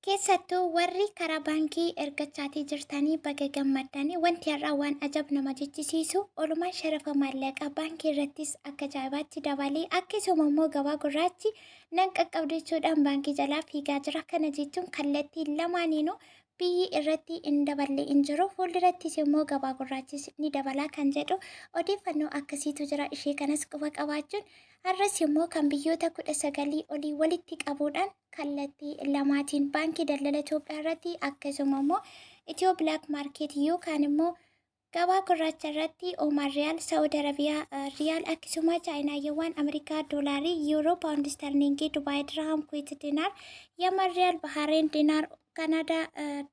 Keessattuu warri karaa baankii ergachaatii jirtanii baga gammaddanii. Wanti har'aa waan ajab nama jechisiisu, oolumaan sharafa maallaqaa baankii irrattis akka ajaa'ibaatti dabalee, akkasuma immoo gabaa gurraachi nan qaqqabdu jechuudhaan baankii jalaa fiigaa jira. Kana jechuun kallattii lamaaniinuu biyyi irratti hin daballe hin jiru. Fuuldurattis immoo gabaa gurraachis ni dabalaa kan jedhu odeeffannoo akkasiitu jira. Ishee kanas quba qabaachuun, har'as immoo kan biyyoota 19 olii walitti qabuudhaan kallattii lamaatiin Baankii Daldala Itoophiyaa irratti, akkasuma immoo Ethio Black Market yookaan immoo gabaa gurraacha irratti Oomaan Riyaal, Saa'ud Arabiyaa Riyaal, akkasuma Chaayinaa Yuwaan, Ameerikaa Doolaarii, Yuuroo, Paawundi Sterlingii, Dubaay Dirham, Kuwait Dinaar, Yaman Riyaal, Bahareen Dinaar, Kanaadaa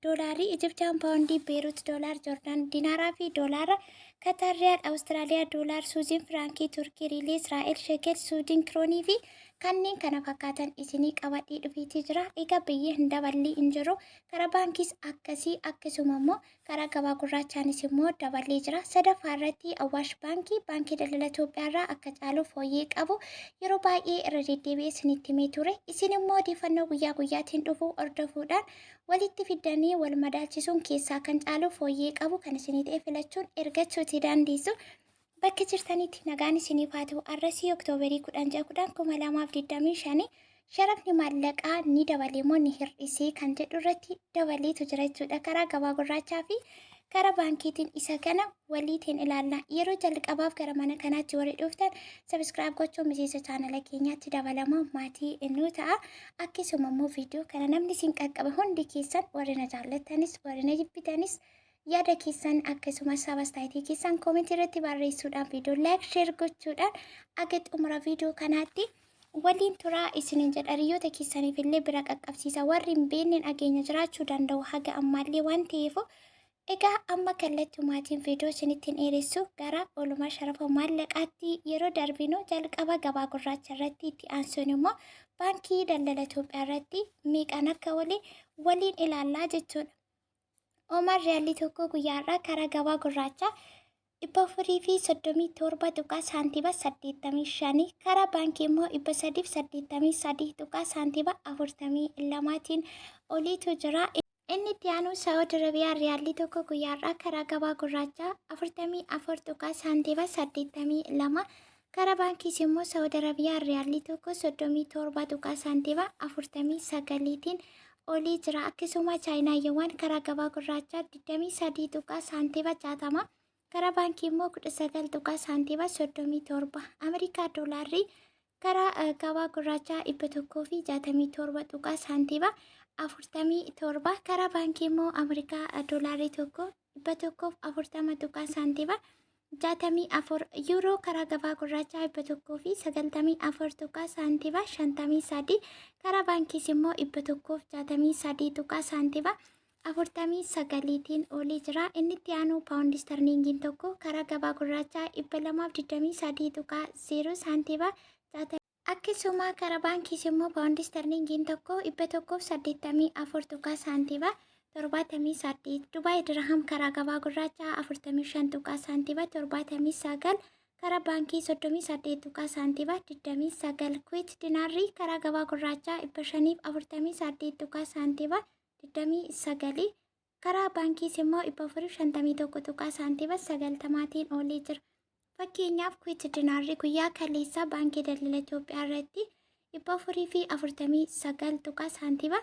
Doolaarii, Ijiptiyaan Paawundii, Beerut Doolaar, Joordaan Dinaaraa fi Doolaara, Katar Riyaal, Awustiraaliyaa Doolaar, Suuziin Firaankii, Turkii Riilii, Israa'el Shekel, Suudiin Kiroonii fi kanneen kana fakkaatan isinii qabadhee dhufeetii jira. Egaa biyyi hin daballii hin jiru. Karaa baankiis akkasii, akkasuma immoo karaa gabaa gurraachaanis immoo daballee jira. Sadaffaa irratti Awaash Baankii, Baankii Daldala Itoophiyaa irraa akka caalu fooyyee qabu yeroo baay'ee irra deddeebi'ee isinitti himee ture. Isin immoo odeeffannoo guyyaa guyyaatiin dhufu hordofuudhaan walitti fiddanii wal madaalchisuun keessaa kan caalu fooyyee qabu kan isinii ta'e filachuun ergachuuti dandeessu. Bakka jirtanitti nagaan isiniif haa ta'u. Arrasii Oktoobarii 10 ji'a 10 2025 sharafni maallaqaa ni dabalee moo ni hir'isee kan jedhu irratti dabaleetu jira jechuudha. Karaa gabaa gurraachaa fi karaa baankiitiin isa kana waliitiin ilaalla. Yeroo jalqabaaf gara mana kanaatti warri dhuftan subscribe gochuun miseensa chaanala keenyaatti dabalama, maatii nu ta'a. Akkasuma immoo viidiyoo kana namni isin qaqqabe hundi keessan, warri na jaallattanis warri na jibbitanis, yaada keessan akkasumas sabastaayitii keessan koomentii irratti barreessuudhaan, viidiyoo like, share gochuudhaan aga xumura viidiyoo kanaatti waliin turaa isinin jedha. Hiriyoota keessaniif illee bira qaqqabsiisa. Warri hin beekne dhageenya jiraachuu danda'u haga ammaallee waan ta'eef. Egaa amma kallattumaatiin viidiyoo isinitti hin dheeressu, gara oolmaa sharafa maallaqaatti yeroo darbinu, jalqaba gabaa gurraacha irratti, itti aansuun immoo Baankii Daldala Itoophiyaa irratti meeqaan akka walii waliin ilaallaa jechuudha. Oomaan riyaalli tokko guyyaa har'aa karaa gabaa gurraachaa 437 tuqaa saantiba 85, karaa baankii immoo 383 tuqaa saantiba 42tiin oliitu jira. Inni itti aanu Saa'ud Arabiyaa riyaalli tokko guyyaa har'aa karaa gabaa gurraachaa 44 tuqaa saantiba 82, karaa baankiis immoo Saa'ud Arabiyaa riyaalli tokko 37 tuqaa saantiba 49tiin olii jira. Akkasuma Chaayinaa Yuwaan karaa gabaa gurraachaa 23 tuqaa saantiba 60, karaa baankii immoo 19 tuqaa saantiba 37. Ameerikaa doolaarri karaa gabaa gurraachaa 167 tuqaa saantiba 47, karaa baankii immoo Ameerikaa doolaarri tokko 140 tuqaa saantiba 64. Yuuroo karaa gabaa gurraachaa 194 tuqaa saantiba 53, karaa baankiis immoo 163 tuqaa saantiba 49tiin olii jira. Inni itti aanu paawundi sterlingiin tokko karaa gabaa gurraachaa 223 tuqaa 0 saantiba 60. Akkasuma karaa baankiis immoo paawundi sterlingiin tokko 184 tuqaa saantiba 78. Dubaay Dirham karaa gabaa gurraachaa 45 tuqaa saantiba 79, karaa baankii 38 tuqaa saantiba 29. Kuwait dinaarri karaa gabaa gurraachaa 548 tuqaa saantiba 29, karaa baankiis immoo 451 tuqaa saantiba 90tiin oolee jira. Fakkeenyaaf, Kuwait dinaarri guyyaa kaleessaa Baankii Daldala Itoophiyaa irratti 449 tuqaa saantiba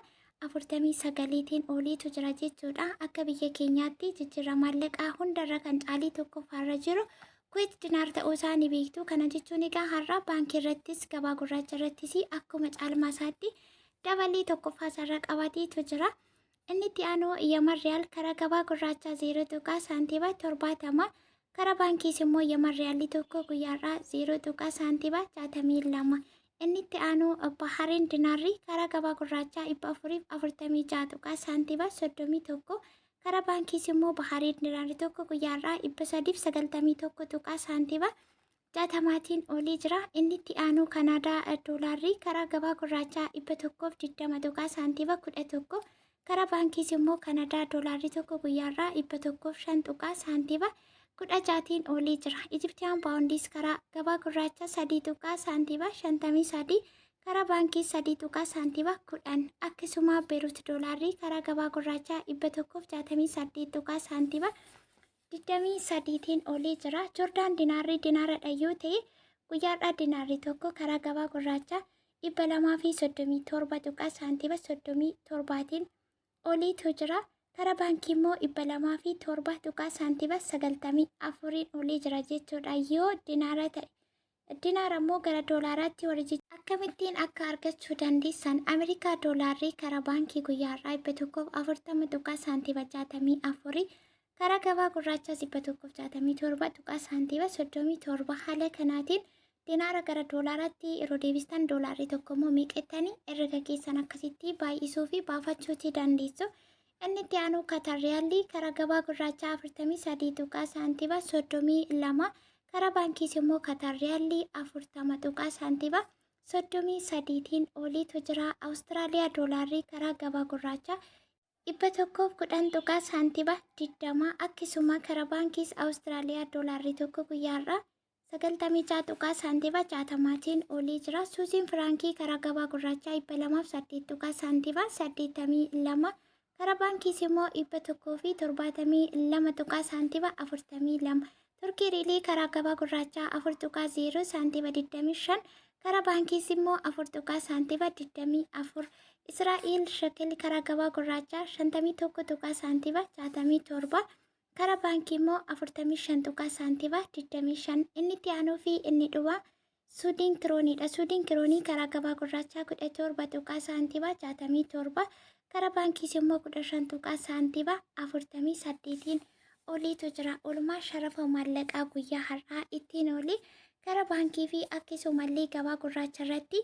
49tiin ooliitu jira jechuudha. Akka biyya keenyaatti jijjiirraa maallaqaa hundarra kan caalii tokkoffaarra jiru Kuwait dinaar ta'uu isaa ni beektu. Kana jechuun egaa har'a baankii irrattis gabaa gurraacha irrattis akkuma caalmaa isaatti dabalii tokkoffaa isaarra qabateetu jira. Inni itti aanu Yaman Riyaal karaa gabaa gurraachaa 0 tuqaa saantiba 70, karaa baankiis immoo Yaman Riyaalli tokko guyyaarraa 0 tuqaa saantiba 62. Inni itti aanu Bahareen Dinaarri karaa gabaa gurraachaa 446 tuqaa saantiba 31, karaa baankiis immoo Bahareen Dinaarri tokko guyyaarraa 391 tuqaa saantiba 60tiin olii jira. Inni itti aanu Kanaadaa doolaarri karaa gabaa gurraachaa 120 tuqaa saantiba 11, karaa baankiis immoo Kanadaa doolaarri tokko guyyaarraa 105 tuqaa saantiba 16tiin olii jira. Ijiptiyaan paawundiis karaa gabaa gurraachaa 3 tuqaa saantiba 53, Karaa baankii 3 tuqaa saantima 10. Akkasuma Beerut doolaarri karaa gabaa gurraachaa 168 tuqaa saantima 23tiin olii jira. Jordaan dinaarri dinaaradha yoo ta'e guyyaadhaa dinaarri tokko karaa gabaa gurraachaa 237 tuqaa saantima 37tiin oliitu jira. Karaa baankii immoo 207 tuqaa saantima 94n olii jira jechuudha yoo dinaara ta'e. Dinaara immoo gara doolaaraatti warri akkamittiin akka argachuu dandeessan: Ameerikaa doolaarri karaa baankii guyyaa har'aa 140 tuqaa saantima 64, karaa gabaa gurraachaas 167 tuqaa saantima 37. Haala kanaatiin dinaara gara doolaaraatti yeroo deebistan doolaarri tokko immoo meeqettanii herrega keessan akkasitti baay'isuu fi baafachuutii dandeessu. Inni itti aanu Katar riyaalli karaa gabaa gurraachaa 43 tuqaa saantima 32, karaa baankiis immoo Katar riyaalli 40 tuqaa saantima 33tiin oliitu jira. Awustiraaliyaa doolaarri karaa gabaa gurraachaa 110 tuqaa saantima 20, akkasuma karaa baankiis Awustiraaliyaa doolaarri tokko guyyaarraa 96 tuqaa saantima 60tiin olii jira. Suuziin firaankii karaa gabaa gurraachaa 208 tuqaa saantima 82, karaa baankiis immoo 172 tuqaa saantima 42. Turkii riilii karaa gabaa gurraachaa 4 tuqaa 0 saantima 25, karaa baankiis immoo 4 tuqaa saantima 24. Israa'el shekel karaa gabaa gurraachaa 51 tuqaa saantima 67, karaa baankii immoo 45 tuqaa saantima 25. Inni itti aanuu fi inni dhuma Suudiin kirooniidha. Suudiin kiroonii karaa gabaa gurraachaa 17 tuqaa saantima 67, karaa baankiis immoo 15 tuqaa saantima 48tiin oliitu jira. Oolmaa sharafa maallaqaa guyyaa har'aa ittiin olii karaa baankii fi akkasumallee gabaa gurraacha irratti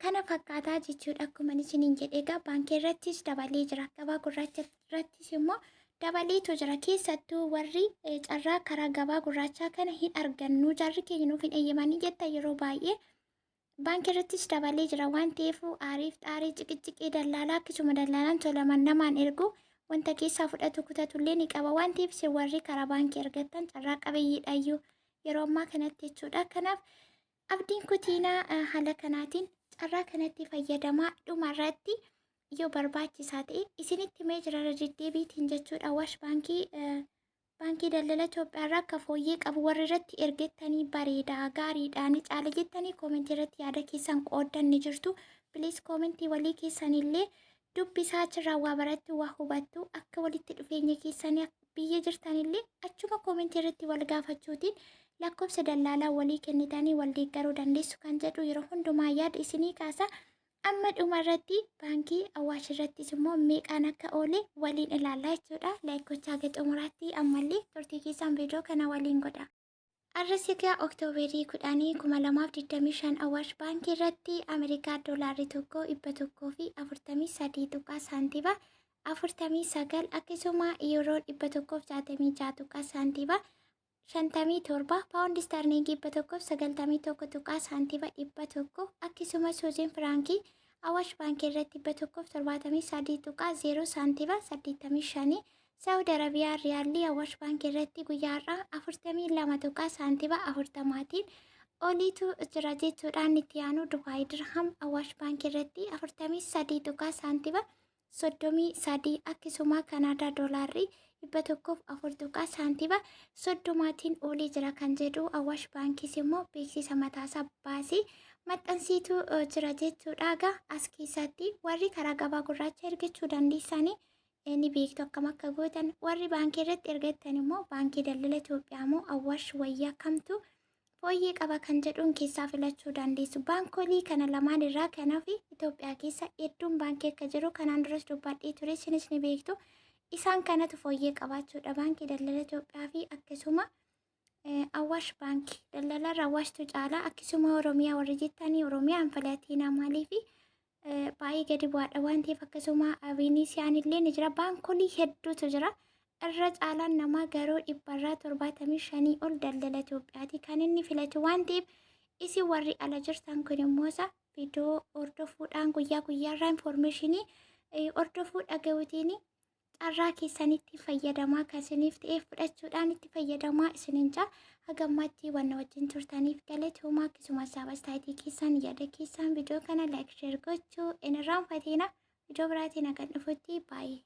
kana fakkaataa jechuudha. Akkuma isiniin jedhe egaa baankii irrattis dabalee jira. Gabaa gurraacha irrattis immoo dabaleetu jira. Keessattuu warri carraa karaa gabaa gurraachaa kana hin argannu, jarri keenya nuuf hin eeyyamanii jetta, yeroo baay'ee baankii irrattis dabalee jira waan ta'eef aariif xaarii ciqiciqee dallaalaa, akkasuma dallaalaan tolaman namaan ergu wanta keessaa fudhatu kutatullee ni qaba waan ta'eef isin warri karaa baankii argattan carraa qabeeyyiidhayyuu yeroo ammaa kanatti jechuudha. Kanaaf abdiin kutiinaa, haala kanaatiin carraa kanatti fayyadamaa. Dhuma irratti yoo barbaachisaa ta'e isinitti himee jira irra deddeebiitiin jechuudha. Awaash baankii, baankii daldala Itoophiyaa irraa akka fooyyee qabu warri irratti ergettanii bareedaa gaariidha ni caala jettanii koomentii irratti yaada keessan qooddan ni jirtu. Please, koomentii walii keessanillee dubbisaa, achirraa waa barattu, waa hubattu. Akka walitti dhufeenya keessanii biyya jirtanillee achuma koomentii irratti wal gaafachuutiin lakkoofsa dallaalaa walii kennitanii wal deeggaruu dandeessu kan jedhu yeroo hundumaa yaada isinii kaasa. Amma dhuma irratti baankii Awaash irrattis immoo meeqaan akka oole waliin ilaallaa jechuudha. Like gochaa haga xumuraatti ammallee turtii keessaan viidiyoo kana waliin godha. Arras egaa Oktooberii 10 2025 Awaash baankii irratti Ameerikaa doolaarri tokko 143 tuqaa saantima 49, akkasuma yuuroon 166 tuqaa saantima 57, paawundi istaarliingii 191 tuqaa saantima 100, akkasuma suuziin firaankii Awaash baankii irratti 173 tuqaa 0 saantima 85. Saawud Arabiyaa Riyaalli Awaash Baankii irratti guyyaa har'aa 42 tuqaa saantima 40tiin oliitu jira jechuudhaan. Itti aanu Dubaay Dirham Awaash Baankii irratti 43 tuqaa saantima 33, akkasuma Kanaadaa doolaarri 104 tuqaa saantima 30tiin olii jira kan jedhu Awaash Baankiis immoo beeksisa mataasaa baasee maxxansiitu jira jechuudha. Egaa as keessatti warri karaa gabaa gurraacha ergachuu dandeessanii ni beektu akkam akka gootan. Warri baankii irratti ergattan immoo baankii daldala Itoophiyaa moo Awwaash wayyaa, kamtu fooyyee qaba kan jedhuun keessaa filachuu dandeessu. Baankolii kana lamaan irraa kanaaf Itoophiyaa keessa hedduun baankii akka jiru kanaan duras dubbadhee ture, isinis ni beektu. Isaan kanatu fooyyee qabaachuudha, baankii daldala Itoophiyaa fi akkasuma Awwaash baankii. Daldalarra Awwaashtu caalaa. Akkasuma Oromiyaa warri jettanii Oromiyaan filatiina, maaliifi baay'ee gadi bu'aadha waan ta'eef. Akkasuma Abiinisiyaan illee ni jira. Baankolii hedduutu jira. Irra caalaan namaa garuu 75% ol daldala Itoophiyaati kan inni filatu waan ta'eef isin warri ala jirtan kun immoo isa viidiyoo hordofuudhaan guyyaa guyyaarraa infoormeeshinii hordofuu dhaga'uutiin Carraa keessanitti fayyadamaa, kan isiniif ta'e fudhachuudhaan itti fayyadamaa isinin jaa. Haga ammaatti waan na wajjin turtaniif galatoomaa. Akkasumas saabastaayitii keessan, yaada keessan viidiyoo kana like, share gochuu hin irraanfatina. Viidiyoo biraatiin haga dhufutti baay'ee.